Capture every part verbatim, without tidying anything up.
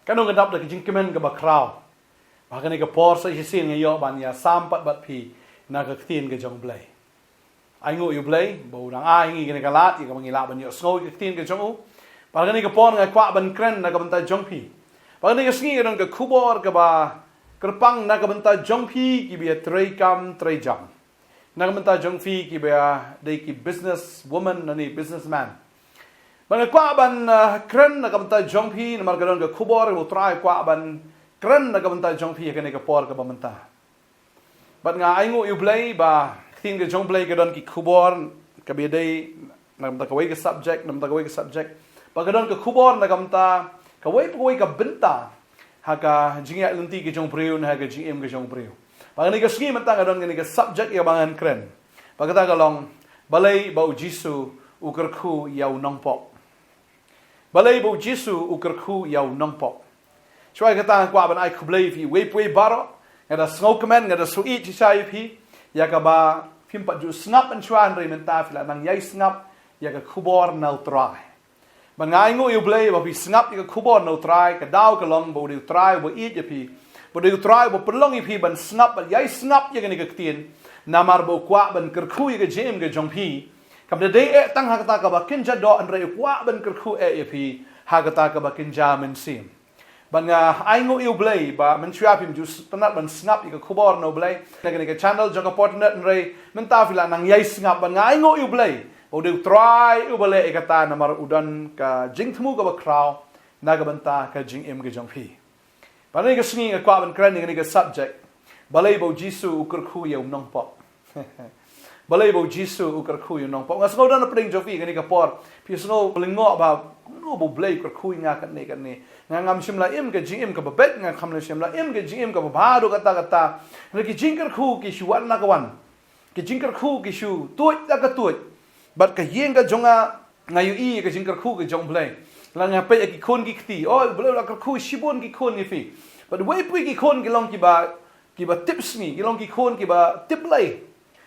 Ka nongkynduh da ka jingkmen kaba khraw. Ba kane ka por sa shisien nga ïoh ban ïa sam pat bad phi na ka ktien ka jong U Blei. Ai nguh ïa U Blei ba u dang ai ngi kane ka lad ïa kaba ngi lah ban ïohsngew ïa ka ktien ka jong u. Ba kane ka por nga kwah ban kren na ka bynta jong phi. Ba kane ka sngi ka don ka khubor kaba kyrpang na ka bynta jong phi kiba ïa trei kam trei jam. Na ka bynta jong phi kiba dei ki business woman ne businessman. Ba nga kwah ban, uh, kren na ka bynta jong phi namar ka don ka khubor kaba U Trai kwah ban kren na ka bynta jong phi ha kane ka por kaba mynta. Bad nga ai nguh ïa U Blei ba ka ktien ka jong U Blei ka don ki khubor kaba dei na ka bynta kawei ka subject, na ka bynta kawei ka subject. Ba ka don ka khubor na ka bynta kawei pa kawei ka bynta ha ka jingïaid lynti ka jong u briew ne ha ka jingim ka jong u briew. Ba kane ka sngi mynta nga don kane ka subject ïa ba ngan kren. Ba kata ka long, balei ba U Jisu u kyrkhu ïa u nongpop. Balei ba U Jisu u kyrkhu ïa u nongpop. Shuwa kata nga kwah ban ai khublei phi wei pa wei baroh. Nga da sngewkmen, nga da sngewsih shisha ïa phi. Ïa kaba phim pat ju sngap mynshuwa hynrei mynta phi la nang ïai sngap ïa ka khubor na U Trai. Ba nga ai nguh ïa U Blei ba phi sngap ïa ka khubor na U Trai, ka daw ka long ba u dei U Trai uba ïeit ïa phi. Ba u dei U Trai uba pynlong ïa phi ban sngap, ban ïai sngap ïa kane ka ktien. Namar ba u kwah ban kyrkhu ïa ka jingim ka jong phi. Kam da dei eh tang ha kata kaba kynja doh hynrei u kwah ban kyrkhu eh ïa phi ha kata kaba kynja mynsiem. Ban nga ai nguh ïa U Blei ba mynshuwa phim ju s-, tynnat ban sngap ïa ka khubor na U Blei na kane ka channel jong ka Por Internet hynrei mynta phi la nang ïai sngap, ban nga ai nguh ïa U Blei ba u dei U Trai uba leh ïa kata namar u don ka jingthmu kaba khraw na ka bynta ka jingim ka jong phi. Ba kane ka sngi nga kwah ban kren ïa kane ka subject. Balei ba U Jisu u kyrkhu ïa u nongpop. Balei ba U Jisu u kyrkhu ïa u nongpop. Nga sngew don na pdeng jong phi kane ka por. Phi sngew lyngngoh ba kumno ba U Blei u kyrkhu ïa nga kane kane. Nga ngam shym la im ka jingim kaba beit, nga ngam shym la im ka jingim kaba bha haduh katta katta. Hynrei ki jingkyrkhu ki shu wan la ka wan. Ki jingkyrkhu ki shu tuid la ka tuid. Bad ka ïing ka jong nga nga ïohi ïa ka jingkyrkhu ka jong U Blei. La nga peit ïa ki khun ki kti. Oh, U Blei u la kyrkhu shibun ki khun ïa phi. Bad wei pa wei ki khun ki long kiba, kiba tipsngi, ki long ki khun kiba tip Blei.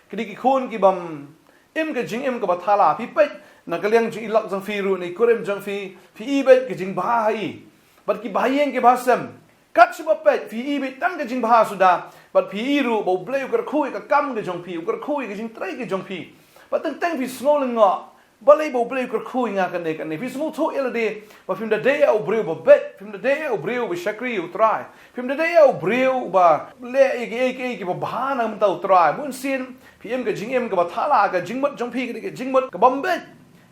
Ki dei ki khun kibym im ka jingim kaba thala. Phi peit na ka liang jong i lok jong phi ruh ne i kurim jong phi, phi i beit ka jingbha ha i. Bad kiba ha ïing kiba ha sem. Kat shaba peit, phi i beit tang ka jingbha suda. Bad phi i ruh ba U Blei u kyrkhu ïa ka kam ka jong phi, u kyrkhu ïa ka jingtrei ka jong phi. Bad teng teng phi sngew lyngngoh. Balei ba U Blei u kyrkhu ïa nga kane kane. Phi sngewthuh ïa lade ba phim da dei ïa u briew ba beit, phim da dei ïa u briew ba shakri ïa U Trai. Phim da dei ïa u briew ba leh ïa kiei kiei kiba bha na ka bynta U Trai. Bunsien phi im ka jingim kaba thala, ka jingmut jong phi ka dei ka jingmut kabym beit.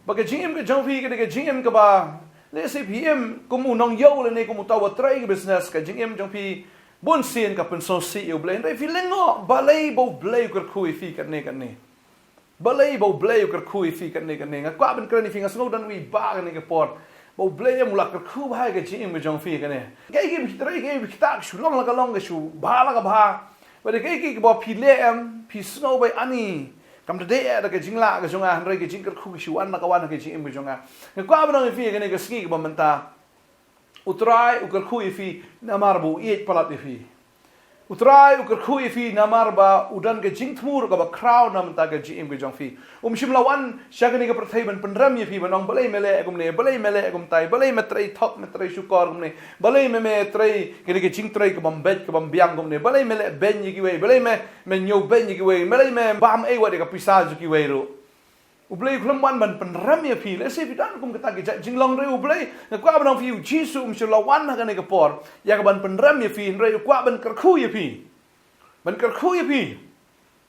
Ba ka jingim ka jong phi ka dei ka jingim kaba, lehse phi im kum u nongïew lane kum uta uba trei ka business, ka jingim jong phi bunsien ka pynsngewsih ïa U Blei. Hynrei phi lyngngoh, balei ba U Blei u kyrkhu ïa phi kane kane. Balei ba U Blei u kyrkhu ïa phi kane kane. Nga kwah ban kren ïa phi, nga sngew don wei ba kane ka por ba U Blei em u la kyrkhu bha ïa ka jingim ka jong phi kane. Kaei kaei ba phi trei, kaei ba phi ktah, ka shu long la ka long, ka shu bha la ka bha. Bad kaei kaei kaba phi leh em, phi sngew ba ani kam da dei eh da ka jinglah ka jong nga, hynrei ka jingkyrkhu ka shu wan la ka wan ha ka jingim ka jong nga. Nga kwah ban ong ïa phi kane ka sngi kaba mynta. U Trai u kyrkhu ïa phi namar ba u ïeit palat ïa phi. U Trai u kyrkhu ïa phi namar ba u don ka jingthmu ruh kaba khraw na ka bynta ka jingim ka jong phi. Um shym la wan sha kane ka pyrthei ban pynrem ïa phi ban ong balei me leh kumne, balei me leh kumtai, balei me trei thok, me trei shukor kumne, balei me, me trei kane ka jingtrei kabym beit, kabym biang kumne, balei me leh beiñ ïa kiwei, balei me, me ñiew beiñ ïa kiwei, balei me bam ei wat ïa ka pisa jong kiwei ruh. U Blei u khlem wan ban pynrem ïa phi, lehse phi don kum kata ki jait jinglong, hynrei U Blei, nga kwah ban ong ïa phi, U Jisu um shym la wan ha kane ka por ïa ka ban pynrem ïa phi, hynrei u kwah ban kyrkhu ïa phi. Ban kyrkhu ïa phi.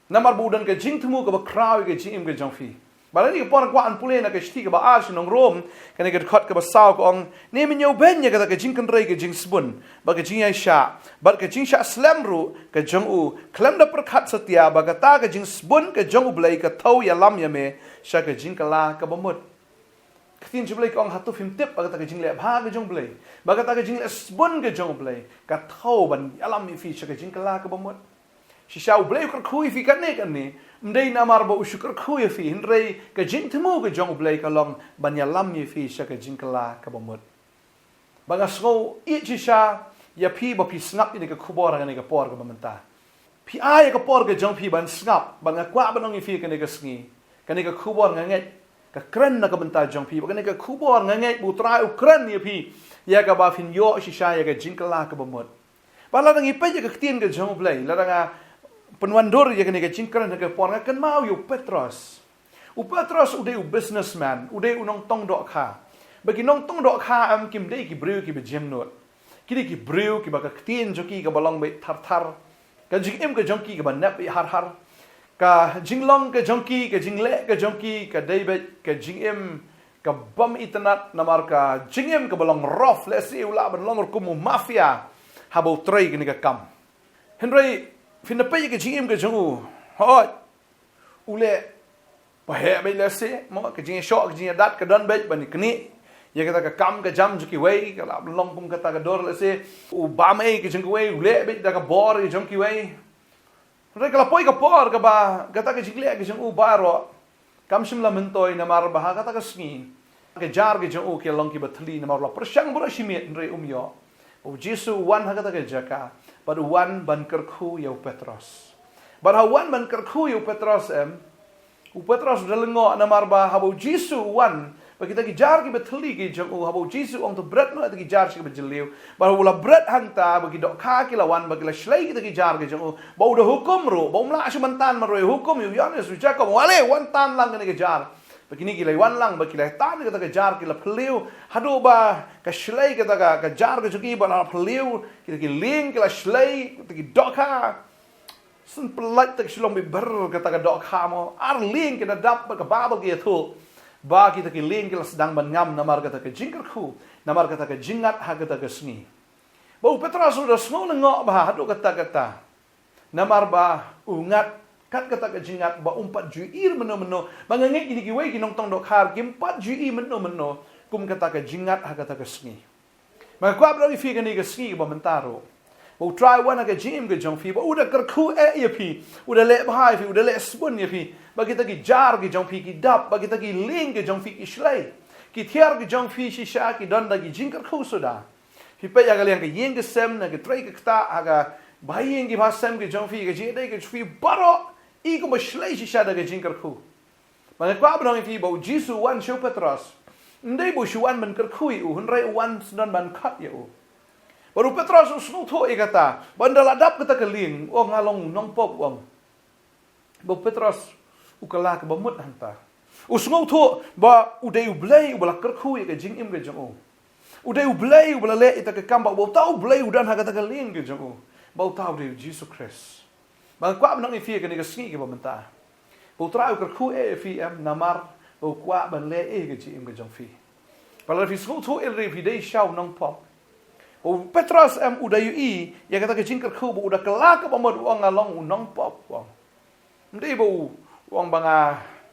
Namar ba u don ka jingthmu kaba khraw ïa ka jingim ka jong phi. Bad ha kane ka por nga kwah ban pule na ka shithi kaba ar sha ki nong Rom, kane ka dkhot kaba saw ka ong, ne me ñiew beiñ ïa kata ka jingkynrei ka jingsbun bad ka jingïaishah bad ka jingshah slem ruh ka jong u, khlem da pyrkhat satia ba kata ka jingsbun ka jong U Blei ka thew ïalam ïa me sha ka jingkylla kaba mut. Ka ktien jong U Blei ka ong, hato phim tip ba kata ka jingleh bha ka jong U Blei, ba kata ka jingleh sbun ka jong U Blei ka thew ban ïalam ïa phi sha ka jingkylla kaba mut? Shisha U Blei u kyrkhu ïa phi kane kane, ym dei namar ba u shu kyrkhu ïa phi, hynrei ka jingthmu ka jong U Blei ka long ban ïalam ïa phi sha ka jingkylla kaba mut. Ba nga sngew ïeit shisha ïa phi ba phi sngap ïa kane ka khubor ha kane ka por kaba mynta. Phi ai ïa ka por ka jong phi ban sngap, ba nga kwah ban ong ïa phi kane ka sngi, kane ka khubor nga ngeit ka kren na ka bynta jong phi, ba kane ka khubor nga ngeit ba U Trai u kren ïa phi. Ïa kaba phin ïoh shisha ïa ka jingkylla kaba mut. Ba lada ngi peit ïa ka ktien ka jong U Blei, lada nga pynwandur ïa kane ka jingkren ha ka por, nga kynmaw ïa u Petros. U Petros u dei u businessman, u dei u nongtong dohkha. Ba ki nongtong dohkha em kim dei ki briew kiba jemnud. Ki dei ki briew kiba ka ktien jong ki kaba long beit thar thar. Ka jingim ka jong ki kaba nep beit har har. Ka jinglong ka jong ki, ka jingleh ka jong ki, ka dei beit ka jingim kaba bym itynnad, namar ka jingim kaba long rough, lehse u lah ban long ruh kum u mafia haba u trei kane ka kam. Hynrei phin da peit ïa ka jingim ka jong u, hooid, u leh ba heh beit lehse, mo, ka jingïashoh ka jingïadat ka don beit ban ïaknieh ïa kata ka kam ka jam jong kiwei, ka lah ban long kum kata ka dur lehse, u bam ei ka jong kiwei, u leh beit da ka bor ka jong kiwei. Hynrei ka la poi ka por kaba kata ka jingleh ka jong u baroh kam shym la myntoi, namar ba ha kata ka sngi ka jar ka jong u ki long kiba thylli, namar u la pyrshang baroh shi miet hynrei um ïoh. U Jisu u wan ha kata ka jaka bad u wan ban kyrkhu ïa u Petros. Bad ha u wan ban kyrkhu ïa u Petros em, u Petros u da lyngngoh, namar ba haba u Jisu u wan, ba kita ki jar kiba thylli ki jong u, haba u Jisu u ong to bret noh ïa kita ki jar sha kaba jylliew, ba u la bret hangta, ba ki dohkha ki la wan, ba ki la shlei kita ki jar ki jong u, ba u da hukum ruh, ba um lah shuh ban tan marwei, hukum ïa u Ïoannis, u Jakob, u ong, ale, wan tan lang kane ka jar. Ba kine ki la wan lang, ba ki la tan ïa kita ki jar, ki la phylliew haduh ba ka shlei kita ka, ka jar ka jong ki ba la phylliew, kita ki lieng ki la shlei, kita ki dohkha. Shen pyllait ta ka shlong beit bha kata ka dohkha mo. Ar lieng ki da dap bad kaba ba ki ïathuh ba kita ki lieng ki la sdang ban ngam namar kata ka jingkyrkhu, namar kata ka jingngat ha kata ka sngi. Ba u Petros u da sngew lyngngoh bha haduh katta katta. Namar ba u ngat kat kata ka jingngat ba um pat ju ïohi mynno mynno. Ba nga ngeit kine kiwei ki nongtong dohkha kim pat ju ïohi mynno mynno kum kata ka jingngat ha kata ka sngi. Ba nga kwah ban ong ïa phi kane ka sngi kaba mynta ruh, ba U Trai u wan ha ka jingim ka jong phi, ba u da kyrkhu eh ïa phi, u da leh bha ïa phi, u da leh sbun ïa phi. Ba kita ki jar ki jong phi ki dap, ba kita ki lieng ki jong phi ki shlei, ki thiar ki jong phi shisha ki don da ki jingkyrkhu suda. Phi peit ha ka liang ka ïing ka sem, na ka trei ka ktah, ha kaba ïing kiba sem ki jong phi, ka jingïadei ka jong phi baroh i kumba shlei shisha da ka jingkyrkhu. Ba nga kwah ban ong ïa phi ba u Jisu u wan sha u Petros, ym dei ba u shu wan ban kyrkhu ïa u, hynrei u wan sdang ban khot ïa u. Bad u Petros u sngewthuh ïa kata, ba ynda la dap kata ka lieng, u ong nga long u nongpop, u ong. Ba u Petros u kylla kaba mut hangta. U sngewthuh ba u dei U Blei uba la kyrkhu ïa ka jingim ka jong u. U dei U Blei uba la leh ïa kata ka kam, ba uta U Blei u don ha kata ka lieng ka jong u. Ba uta u dei u Jisu Khrist. Ba nga kwah ban ong ïa phi kane ka sngi kaba mynta, ba U Trai u kyrkhu eh ïa phi em, namar ba u kwah ban leh eh ïa ka jingim ka jong phi. Ba lada phi sngewthuh eh lada phi dei shisha u nongpop. Ba u Petros em u da ïohi ïa kata ka jingkyrkhu, ba u da kylla kaba mut, u ong nga long u nongpop, u ong. Ym dei ba u ong ba nga,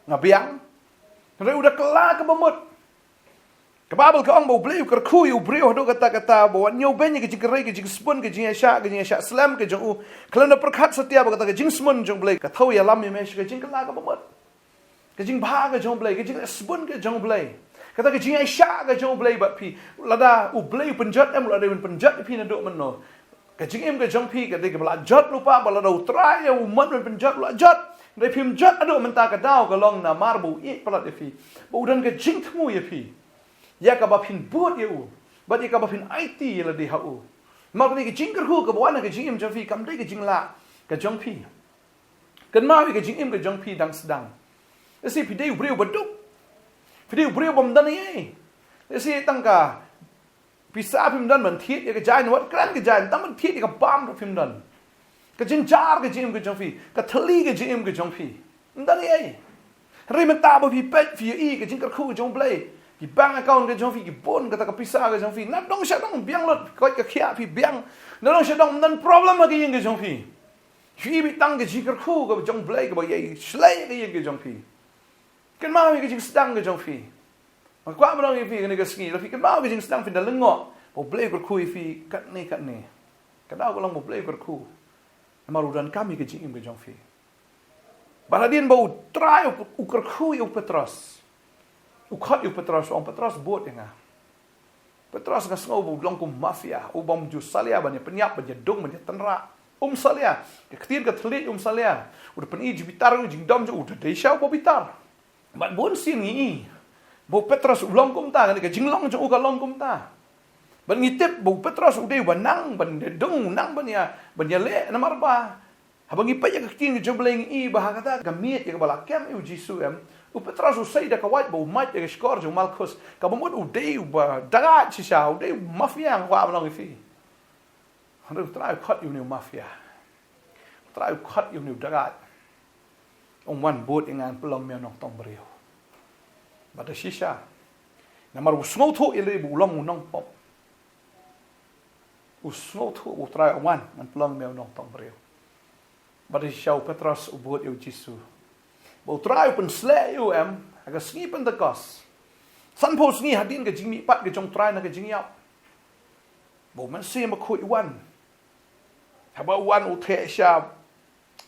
nga biang. Hynrei u da kylla kaba mut. Ka Baibl ka ong ba U Blei u kyrkhu ïa u briew haduh katta katta, ba wat ñiewbeiñ ïa ka jingkyrhai, ka jingsbun, ka jingïaishah, ka jingïaishah slem ka jong u. Khlem da pyrkhat satia ba kata ka jingsbun jong U Blei ka thew ïalam ïa me sha ka jingkylla kaba mut. Ka jingbha ka jong U Blei, ka jingleh sbun ka jong U Blei, kata ka jingïaishah ka jong U Blei bad phi. Lada U Blei u pynjot em, lada u pynjot ïa phi naduh mynno, ka jingim ka jong phi ka dei kaba la jot lypa, ba lada U Trai u mon ban pynjot, u la jot. Hynrei phim jot haduh mynta, ka daw ka long namar ba u ïeit palat ïa phi, ba u don ka jingthmu ïa phi, ïa kaba phin bud ïa u bad ïa kaba phin aiti ïa lade ha u. Namar kane ka jingkyrkhu kaba wan ha ka jingim jong phi kam dei ka jinglah ka jong phi. Kynmaw ïa ka jingim ka jong phi dang sdang. Lehse phi dei u briew ba duk. Phi dei u briew bym don ei ei. Lehse tang ka pisa phim don ban thied ïa ka jaiñ, wat kren ka jaiñ, tang ban thied ïa ka bam ruh phim don. Ka jynjar ka jingim ka jong phi, ka thylli ka jingim ka jong phi, ym don ei ei. Hynrei mynta ba phi peit, phi ïohi ka jingkyrkhu ka jong U Blei, ki bank account ka jong phi ki bun, kata ka pisa ka jong phi, na dong sha dong biang lut, koit ka khiah phi biang. Na dong sha dong ym don problem ha ka ïing ka jong phi. Phi i beit tang ka jingkyrkhu ka jong U Blei kaba ïai shlei ka ïing ka jong phi. Kynmaw ïa ka jingsdang ka jong phi. Nga kwah ban ong ïa phi kane ka sngi, lada phi kynmaw ka jingsdang, phin da lyngngoh ba U Blei u kyrkhu ïa phi katne katne. Ka daw ka long ba U Blei u kyrkhu, namar u donkam ïa ka jingim ka jong phi. Bad hadien ba U Trai u kyrkhu ïa u Petros, u khot ïa u Petros, u ong, Petros, bud ïa nga. Petros, nga sngew ba u long kum mafia, u bym ju salia ban ïa pynïap, ban ïa dung, ban ïa tynrah. Um salia. Ka ktien ka thylliej um salia. U da pyni jingbitar, u jingdom jong u, u da dei sha uba bitar. Bad bun sien ngi i ba u Petros u long kumta, kane ka jinglong jong u ka long kumta. Ban ngi tip ba u Petros u dei uba nang ban dei, u nang ban ïa, ban ïaleh, namar ba haba ngi peit ïa ka ktien ka jong U Blei ngi i ba ha kata ka miet ïa kaba la kem ïa u Jisu, em, u Petros u sei da ka wait ba u mait ïa ka shkor jong u Malkus, kaba mut u dei uba dagaid shisha, u dei u mafia, nga kwah ban ong ïa phi. Hynrei U Trai u khot ïa une u mafia. U Trai u khot ïa une u dagaid. U ong, wan bud ïa nga, ngan pynlong me u nongtong briew. Bad da shisha, namar u sngewthuh ïa lade ba u long u nongpop, u sngewthuh, U Trai u ong, wan, ngan pynlong me u nongtong briew. Bad da shisha u Petros u bud ïa u Jisu. Ba U Trai u pynsleh ïa u, em, ha ka sngi Pentekost, sanphew sngi hadien ka jingmihpat ka jong U Trai na ka jingïap, ba U Mynsiem Bakhuid u wan. Haba u wan u theh sha,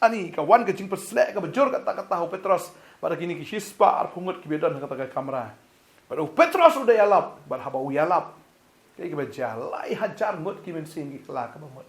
ani, ka wan ka jingpynsleh kaba jur katta katta ha u Petros bad kine ki shispah arphew ngut kiba don ha kata ka kamra. Bad u Petros u da ïalap, bad haba u ïalap, kaei kaba jia? Lai hajar ngut ki mynsiem ki kylla kaba mut.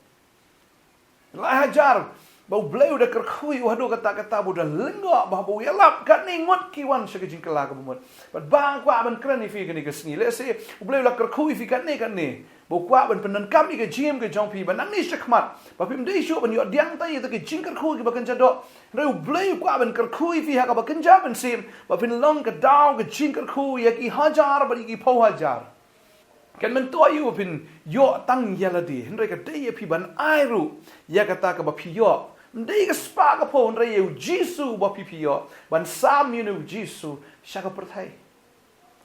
Lai hajar. Ba U Blei u da kyrkhu ïa u haduh katta katta ba u da lyngngoh, ba haba u ïalap katne ngut ki wan sha ka jingkylla kaba mut. Bad ba nga kwah ban kren ïa phi kane ka sngi, lehse U Blei u la kyrkhu ïa phi katne katne, ba u kwah ban pyndonkam ïa ka jingim ka jong phi, ba nangne shakhmat ba phim dei shuh ban ïoh pdiang tang ïa kata ka jingkyrkhu kaba kynja doh. Hynrei U Blei u kwah ban kyrkhu ïa phi ha kaba kynja mynsiem, ba phin long ka daw ka jingkyrkhu ïa ki hajar bad ïa ki phew hajar. Kan myntoi ïa u ba phin ïoh tang ïa lade, hynrei ka dei ïa phi ban ai ruh ïa kata kaba phi ïoh. Ym dei ka spah ka phew, hynrei ïa u Jisu ba phi, phi ïoh, ban sam ïa une u Jisu sha ka pyrthei.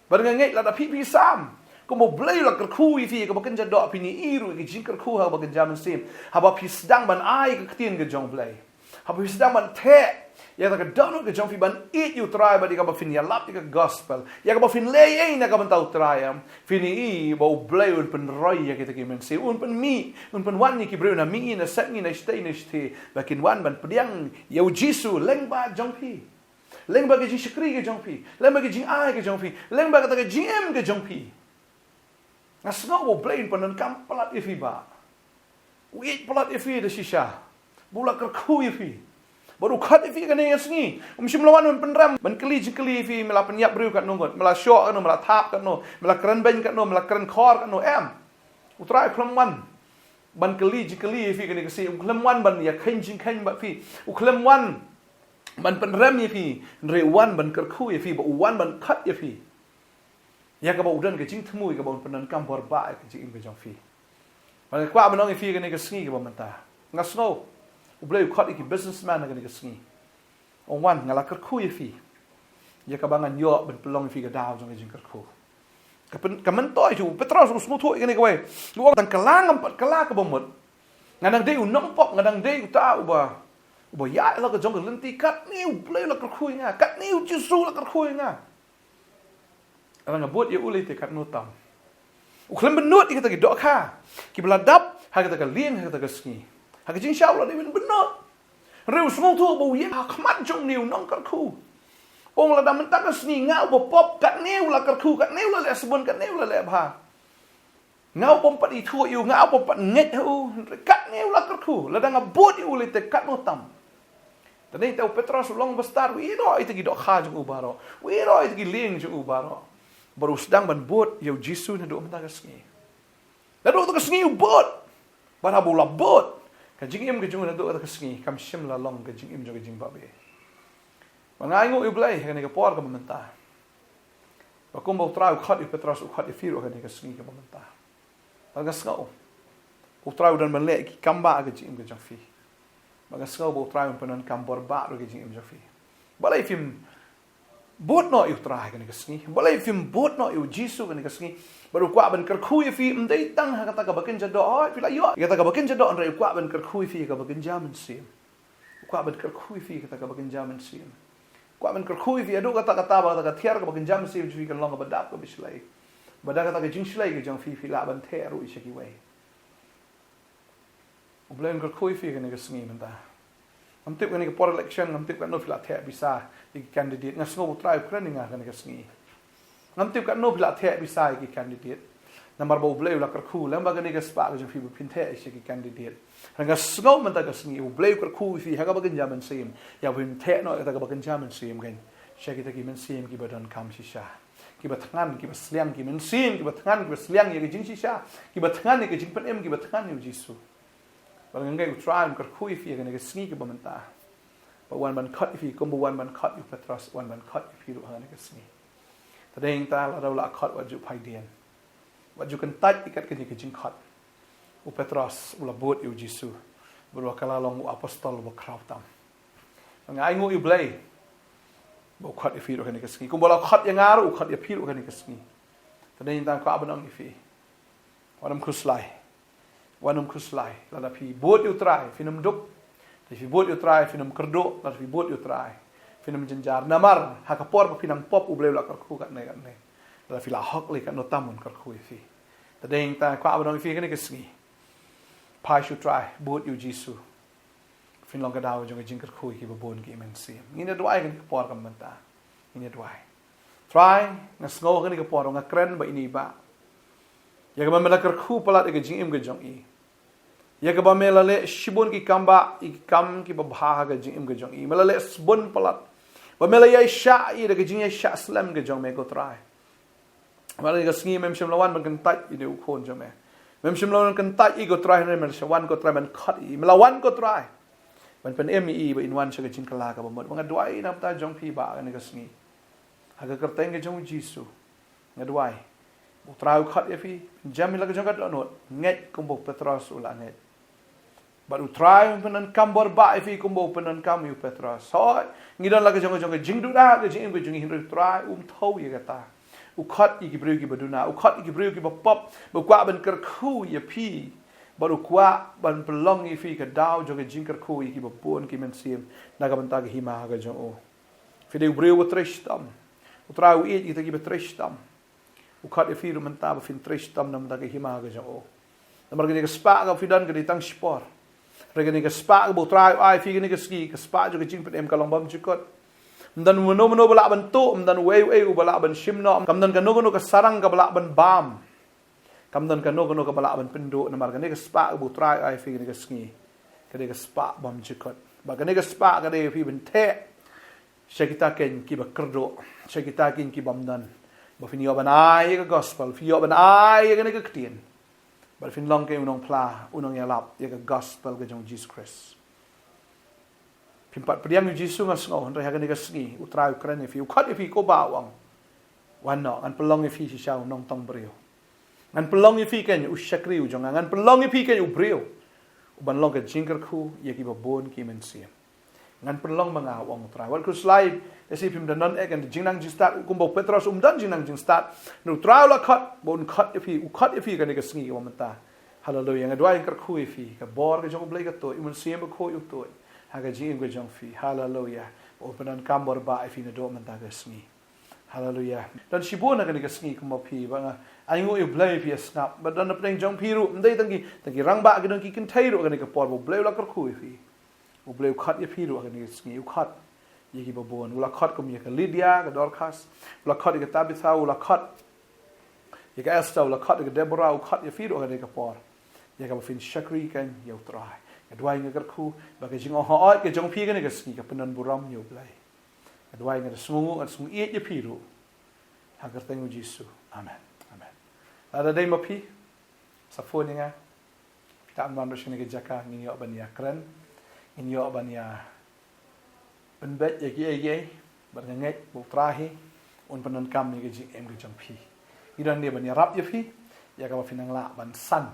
Bad nga ngeit lada phi, phi sam, kumba U Blei u la kyrkhu ïa phi ha kaba kynja doh, phin ïohi ruh ïa ka jingkyrkhu ha kaba kynja mynsiem, haba phi sdang ban ai ïa ka ktien ka jong U Blei, haba phi sdang ban theh ïa kata ka dohnud ka jong phi ban ïeit ïa U Trai bad ïa kaba phin ïalap ïa ka gospel, ïa kaba phin leh ei na ka bynta U Trai, em, phin ïohi ba U Blei un pynroi ïa kita ki mynsiem, un pynmih, un pynwan ïa ki briew na mihngi, na sepngi, na shatei, na shathie, ba kin wan ban pdiang ïa u Jisu lyngba jong phi, lyngba ka jingshakri ka jong phi, lyngba ka jingai ka jong phi, lyngba kata ka jingim ka jong phi. Nga sngew ba U Blei un pyndonkam palat ïa phi, Bah. U ïeit palat ïa phi da shisha, ba u la kyrkhu ïa phi, bad u khot ïa phi kane ka sngi. Um shym la wan ban pynrem, ban kylli jingkylli ïa phi, me la pynïap briew katno ngut, me la shoh katno, me la thap katno, me la kren beiñ katno, me la kren khor katno, em. U Trai u khlem wan ban kylli jingkylli ïa phi kane ka sngi, u khlem wan ban ïakheiñ jingkheiñ bad phi, u khlem wan ban pynrem ïa phi, hynrei u wan ban kyrkhu ïa phi, ba u wan ban khot ïa phi, ïa kaba u don ka jingthmu, ïa kaba un pyndonkam bor bha ïa ka jingim ka jong phi. Bad nga kwah ban ong ïa phi kane ka sngi kaba mynta, nga sngew U Blei u khot ïa ki businessman ha kane ka sngi. Ong, wan, nga la kyrkhu ïa phi, ïa kaba ngan ïoh ban pynlong ïa phi ka daw jong ka jingkyrkhu. Ka pyn-, ka myntoi shuh, u Petros u sngewthuh ïa kane kawei. U ong, tang kylla ngam pat kylla kaba mut. Nga dang dei u nongpop, nga dang dei uta uba, uba ïaid la ka jong ka lynti, katne U Blei u la kyrkhu ïa nga, katne u Jisu u la kyrkhu ïa nga. Lada nga bud ïa u lei te katno tam. U khlem bynnud ïa kita ki dohkha kiba la dap ha kata ka lieng, ha kata ka sngi. Ha ka jingshisha u la dei ban bynnud. Hynrei u sngewthuh ba u ïeng ha khmat jong une u nongkyrkhu. Ong, lada mynta ka sngi nga uba pop, katne u la kyrkhu, katne u la leh sbun, katne u la leh bha. Nga u bym pat ithuh ïa u, nga u bym pat ngeit ha u, hynrei katne u la kyrkhu, lada nga bud ïa u lei te katno tam. Te nangta u Petros u long uba stad, u ïehnoh ïa kita ki dohkha jong u baroh, u ïehnoh ïa kita ki lieng jong u baroh, bad u sdang ban bud ïa u Jisu naduh mynta ka sngi. Naduh kata ka sngi u bud. Bad haba u la bud, ka jingim ka jong u naduh kata ka sngi kam shym la long ka jingim jong ka jingbabe. Bad nga ainguh ïa U Blei ha kane ka por kaba mynta, ba kumba U Trai u khot ïa u Petros, u khot ïa phi ruh ha kane ka sngi kaba mynta. Bad nga sngew U Trai u don ban leh ki kam bha ha ka jingim ka jong phi. Bad nga sngew ba U Trai un pyndonkam bor bha ruh ha ka jingim jong phi. Balei phim bud noh ïa U Trai ha kane ka sngi? Balei phim bud noh ïa u Jisu ha kane ka sngi? Bad u kwah ban kyrkhu ïa phi, ym dei tang ha kata kaba kynja doh, hooid, phi la ïoh ïa kata kaba kynja doh, hynrei u kwah ban kyrkhu ïa phi ha kaba kynja mynsiem. U kwah ban kyrkhu ïa phi kata kaba kynja mynsiem. U kwah ban kyrkhu ïa phi haduh katta katta, ba kata ka thiar kaba kynja mynsiem jong phi kan long kaba dap, kaba shlei. Ba da kata ka jingshlei ka jong phi, phi lah ban theh ruh ïa sha kiwei. U Blei un kyrkhu ïa phi kane ka sngi mynta. Ngam tip kane ka por election, ngam tip katno phi la theh pisa ïa ki candidate. Nga sngew U Trai u kren ïa nga kane ka sngi. Ngam tip katno phi la theh pisa ïa ki candidate. Namar ba U Blei u la kyrkhu lem bad kane ka spah ka jong phi ba phin theh ïa ki candidate. Hynrei nga sngew mynta ka sngi U Blei u kyrkhu ïa phi ha kaba kynja mynsiem, ïa ba phin theh noh ïa kata kaba kynja mynsiem kan sha kita ki mynsiem kiba donkam shisha. kiba thngan, kiba sliang, ki mynsiem kiba thngan, kiba sliang ïa ka jingshisha, kiba thngan ïa ka jingpynim, kiba thngan ïa u Jisu. Bad nga ngeit U Trai un kyrkhu ïa phi ha kane ka sngi kaba mynta. Ba u wan ban khot ïa phi kumba u wan ban khot ïa u Petros, u wan ban khot ïa phi ruh ha kane ka sngi. Te dei nangta lada u la khot wat ju phai dien, wat ju kyntait ïa kat kane ka jingkhot. U Petros u la bud ïa u Jisu bad u la kylla long u apostol uba khraw tam. Nga ainguh ïa U Blei ba u khot ïa phi ruh ha kane ka sngi. Kumba u la khot ïa nga ruh u khot ïa phi ruh ha kane ka sngi. Te dei nangta nga kwah ban ong ïa phi, wat nym khuslai. Wat nym khuslai. Lada phi bud ïa U Trai phin ym duk. Lada phi bud ïa U Trai phin ym kyrduh. Lada phi bud ïa U Trai phin ym jynjar. Namar ha ka por ba phi nang pop U Blei u la kyrkhu katne katne. Lada phi la hok lei katno tam un kyrkhu ïa phi. Te dei nangta nga kwah ban ong ïa phi ha kane ka sngi, phai sha U Trai, bud ïa u Jisu. Phin long ka daw jong ka jingkyrkhu ïa kiba bun ki mynsiem. Ngin ïa duwai ha kane ka por kaba mynta. Ngin ïa duwai. Trai, nga sngew ha kane ka por nga kren bad ine i bah ïa kaba me la kyrkhu palat ïa ka jingim ka jong i. Ïa kaba me la leh shibun ki kam bah, ki kam kiba bha ha ka jingim ka jong i. Me la leh shibun palat. Ba me la ïaishah ïa da ka jingïaishah slem ka jong me ko Trai. Bad ha kane ka sngi mem shym la wan ban kyntait ïa une u khun jong me. Mem shym la wan kyntait ïa i ko Trai, hynrei me la wan ko Trai ban khot ïa i. Me la wan ko Trai ban pynim ïa i ba in wan sha ka jingkylla kaba mut. Ba nga duwai na ka bynta jong phi bah ha kane ka sngi. Ha ka kyrteng ka jong u Jisu nga duwai ba U Trai u khot ïa phi. Pynjem ïa la ka jong ka dohnud, ngeit kumba u Petros u la ngeit. Bad U Trai un pyndonkam bor bah ïa phi kumba u pyndonkam ïa u Petros. Hooid, ngi don la ka jong ka jong ka jingduna ha ka jingim ka jong ngi, hynrei U Trai um thew ïa kata. U khot ïa ki briew kiba duna, u khot ïa ki briew kiba pop, ba u kwah ban kyrkhu ïa phi. Bad u kwah ban pynlong ïa phi ka daw jong ka jingkyrkhu ïa kiba bun ki mynsiem na ka bynta ka hima ka jong u. Phi dei u briew uba trei shitom. U Trai u ïeit ïa kita kiba trei shitom. U khot ïa phi ruh mynta ba phin trei shitom na ka bynta ka hima ka jong u. Namar kane ka spah kaba phi don ka dei tang shipor. Hynrei kane ka spah kaba U Trai u ai ïa phi kane ka sngi, ka spah jong ka jingpynim ka long bymjukut. Ym don mano mano ba lah ban tuh, ym don uei uei uba lah ban shim noh, kam don kano kano ka sarang kaba lah ban bam. Kam don kano kano kaba lah ban pynduh, namar kane ka spah kaba U Trai u ai ïa phi kane ka sngi ka dei ka spah bymjukut. Bad kane ka spah ka dei ïa phi ban theh sha kita keiñ kiba kyrduh, sha kita keiñ ki bym don, ba phin ïoh ban ai ïa ka gospel, phin ïoh ban ai ïa kane ka ktien. Bad phin long keiñ u nongphla, u nongïalap ïa ka gospel ka jong u Jisu Khrist. Phim pat pdiang ïa u Jisu nga sngew, hynrei ha kane ka sngi U Trai u kren ïa phi, u khot ïa phi, ko bah, u ong, wan noh, ngan pynlong ïa phi shisha u nongtong briew. Ngan pynlong ïa phi keiñ u shakri u jong nga, ngan pynlong ïa phi keiñ u briew uban long ka jingkyrkhu ïa kiba bun ki mynsiem. Ngan pynlong ma nga, u ong U Trai. Wat khuslai, lehse phim don, don eh ka jingnang jingstad kumba u Petros um don jingnang jingstad. Hynrei U Trai u la khot ba un khot ïa phi, u khot ïa phi kane ka sngi kaba mynta. Haleluia. Nga duwai, nga kyrkhu ïa phi, ka bor ka jong U Blei ka tuid, U Mynsiem Bakhuid u tuid ha ka jingim ka jong phi. Haleluia. Ba un pyndonkam bor bah ïa phi naduh mynta ka sngi. Haleluia. Don shibun ha kane ka sngi kumba phi, ba nga ainguh ïa U Blei phi ïa sngap. Bad don napdeng jong phi ruh, ym dei tang ki, tang ki rangbah, ki don ki kynthei ruh ha kane ka por ba U Blei u la kyrkhu ïa phi. U Blei u khot ïa phi ruh ha kane ka sngi, u khot ïa kiba bun. U la khot kum ïa ka Lydia, ka Dorcas. U la khot ïa ka Tabitha, u la khot ïa ka Esther, u la khot ïa ka Deborah, u khot ïa phi ruh ha kane ka por. Ïa kaba phin shakri keiñ ïa U Trai. Nga duwai, nga kyrkhu ba ka jingong hooid ka jong phi ha kane ka sngi ka pyndonburom ïa U Blei. Nga duwai, nga da sngewnguh, nga da sngewieit ïa phi ruh. Ha ka kyrteng u Jisu. Amen. Amen. Lada dei ma phi, sa phone ïa nga. Phi dang wan ruh sha kane ka jaka, ngin ïoh ban ïa kren. Ngin ïoh ban ïa pynbeit ïa kiei kiei. Bad nga ngeit ba U Trai hi un pyndonkam ïa ka jingim ka jong phi. Ngi don hangne ban ïarap ïa phi ïa kaba phin nang lah ban san,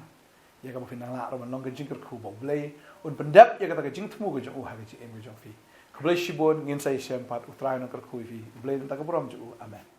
ïa kaba phin nang lah ruh ban long ka jingkyrkhu, ba U Blei un pyndep ïa kata ka jingthmu ka jong u ha ka jingim ka jong phi. Khublei shibun, ngin sa ïashem pat, U Trai un nang kyrkhu ïa phi. U Blei un nang ai ka burom jong u. Amen.